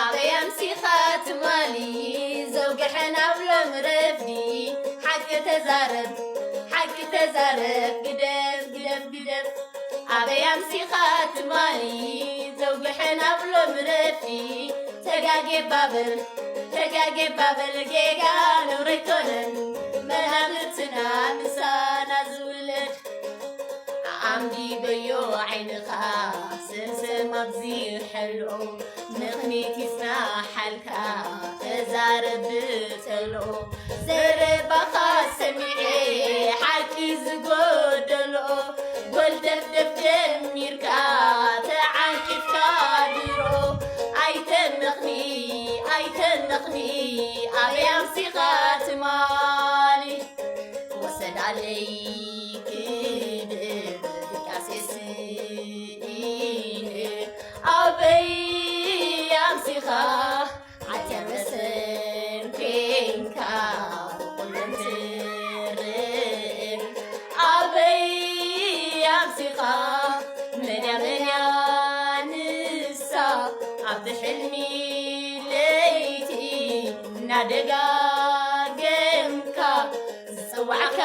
ኣበይ ኣምሲኻ ትማሊ ዘውግሐን ኣብ ሎም ረፍዲ ሓቂ ተዛረብ ሓቂ ተዛረብ ግደፍ ግደፍ ግደፍ ኣበይ ኣምሲኻ ትማሊ ዘውግሐን ኣብ ሎም ረፍዲ ተጋጌ ባበል ተጋጌ ባበል ጌጋ ነውሪ ኣይኮነን መናብርትና ምሳና ዝውለድ ኣንቢበዮ ዓይንኻ ሰምሰም ኣብዚሐሎ ምኽኒት ይጽናሓልካ ተዛረብ ተሎ ዘረባኻ ሰሚዐ ሓቂ ዝጎደሎ ጎልደፍደፍ ጀሚርካ ተዓንቂፍካ ድሮ ኣይተነኽኒ ኣይተነኽኒ ኣበይ ኣምሲኻ ትማሊ ወሰዳለይ ክድር ድቃሴ ስኢነ ኣበይ ኣምሲኻ ዓተር መሰል ኮይንካ ብቑልም ትርእ ኣበይ ኣምሲኻ መድያ መድያ ንሳ ኣብቲ ሕልሚ ለይቲ እናደጋገምካ ዝጸዋዕካ